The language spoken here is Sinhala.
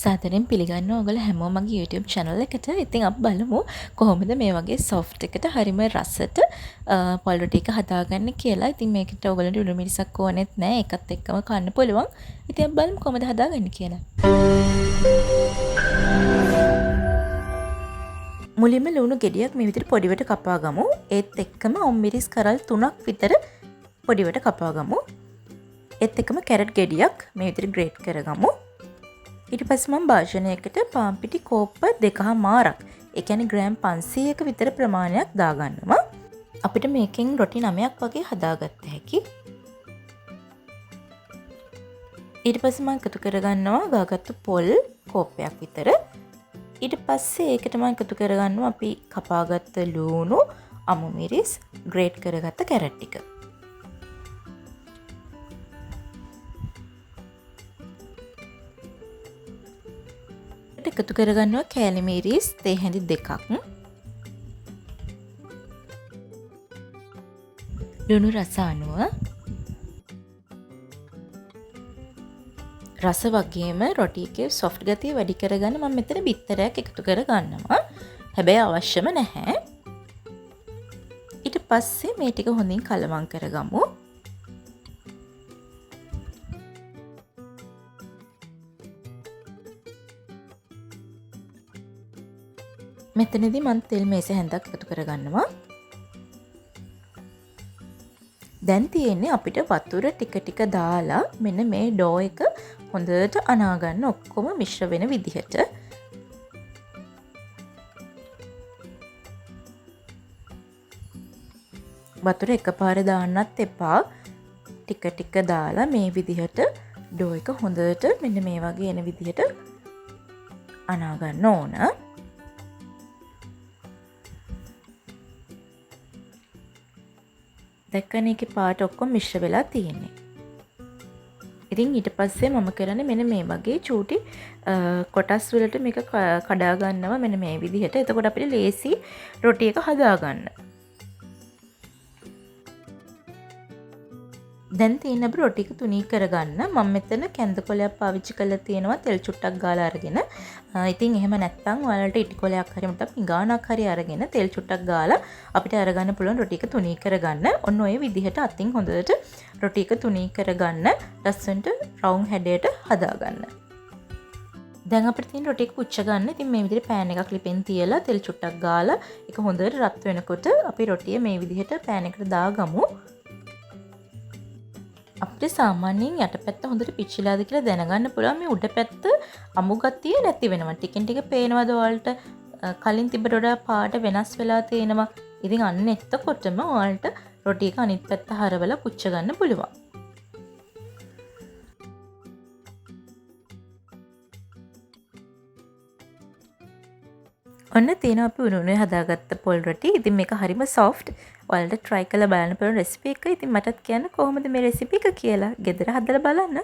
සාදරයෙන් පිළිගන්නවා ඔයගොල්ලෝ හැමෝම මගේ YouTube channel එකට. ඉතින් අපි බලමු කොහොමද මේ වගේ soft එකට හරිම රසට පොල් රොටි එක හදාගන්නේ කියලා. ඉතින් මේකට ඔයගොල්ලන්ට උණු මිරිසක් ඕනෙත් නෑ. ඒකත් එක්කම කන්න පුළුවන්. ඉතින් අපි බලමු කොහොමද හදාගන්නේ කියලා. මුලින්ම ලුණු ගෙඩියක් මේ විදිහට පොඩිවට කපා ගමු. ඒත් එක්කම උම් මිරිස් කරල් 3ක් විතර පොඩිවට කපා ගමු. ඒත් එක්කම කැරට් ගෙඩියක් මේ විදිහට ග්‍රේට් කරගමු. ඊට පස්සේ මම භාජනයකට පාන් පිටි කෝප්ප 2.5ක්, ඒ කියන්නේ ග්‍රෑම් 500ක විතර ප්‍රමාණයක් දාගන්නවා. අපිට මේකෙන් රොටි 9ක් වගේ හදාගත්ත හැකි. ඊට පස්සේ මම එකතු කරගන්නවා ගාගත්තු පොල් කෝප්පයක් විතර. ඊට පස්සේ ඒකට මම එකතු කරගන්නවා අපි කපාගත්ත ලුණු, අමු මිරිස්, ග්‍රේට් කරගත්ත කැරට් ටික. එකතු කරගන්නවා කෑලි මිරිස් තේ හැඳි 2ක්, ලුණු රස අනුව, රස වගේම රොටි එකේ සොෆ්ට් ගතිය වැඩි කරගන්න මම මෙතන බිත්තරයක් එකතු කරගන්නවා. හැබැයි අවශ්‍යම නැහැ. ඊට පස්සේ මේ ටික හොඳින් කලවම් කරගමු. මෙතනදී මං තෙල් මේස හැන්දක් එකතු කරගන්නවා. දැන් තියෙන්නේ අපිට වතුර ටික ටික දාලා මෙන්න මේ ඩෝ එක හොඳට අනාගන්න ඔක්කොම මිශ්‍ර වෙන විදිහට. වතුර එකපාර දාන්නත් එපා. ටික ටික දාලා මේ විදිහට ඩෝ එක හොඳට මෙන්න මේ වගේ එන විදිහට අනාගන්න ඕන. දැක්කනේ ඒකේ පාට ඔක්කොම මිශ්‍ර වෙලා තියෙන්නේ. ඉතින් ඊට පස්සේ මම කරන්නේ මෙන්න මේ වගේ චූටි කොටස් වලට මේක කඩා ගන්නවා මෙන්න මේ විදිහට. එතකොට අපිට ලේසි රොටි එක හදාගන්න. දැන් තියෙන අපේ රොටි එක තුනී කරගන්න. මම මෙතන කැන්ද කොලයක් පාවිච්චි කරලා තියෙනවා තෙල් චුට්ටක් ගාලා අරගෙන. ඉතින් එහෙම නැත්නම් ඔයාලට ඉටි කොලයක් හරි නැත්නම් පිඟානක් හරි අරගෙන තෙල් චුට්ටක් ගාලා අපිට අරගන්න පුළුවන් රොටි එක තුනී කරගන්න. ඔන්න ඔය විදිහට අතින් හොඳට රොටි එක තුනී කරගන්න. ලස්සනට රවුම් හැඩයට හදාගන්න. දැන් අපිට තියෙන රොටි එක පුච්ච ගන්න. ඉතින් මේ විදිහට පෑන් එකක් ලිපෙන් තියලා තෙල් චුට්ටක් ගාලා ඒක හොඳට රත් වෙනකොට අපි රොටිය මේ විදිහට පෑන් එකට දාගමු. අපිට සාමාන්‍යයෙන් යටපැත්ත හොඳට පිච්චිලාද කියලා දැනගන්න පුළුවන් මේ උඩ පැත්ත අමු ගතිය නැති වෙනවා. ටිකෙන් ටික පේනවද ඔයාලට? කලින් තිබ්බට වඩා පාට වෙනස් වෙලා තියෙනවා. ඉතින් අන්න එතකොටම ඔයාලට රොටි එක අනිත් පැත්ත හරවලා පුච්ච ගන්න පුළුවන්. ඔන්න තියෙනවා අපි උණු උණුවේ හදාගත්ත පොල් රොටි. ඉතින් මේක හරිම සොෆ්ට්. ඔයාලට try කරලා බලන්න පුළුවන් රෙසිපි එක. ඉතින් මටත් කියන්න කොහොමද මේ රෙසිපි එක කියලා. ගෙදර හදලා බලන්න.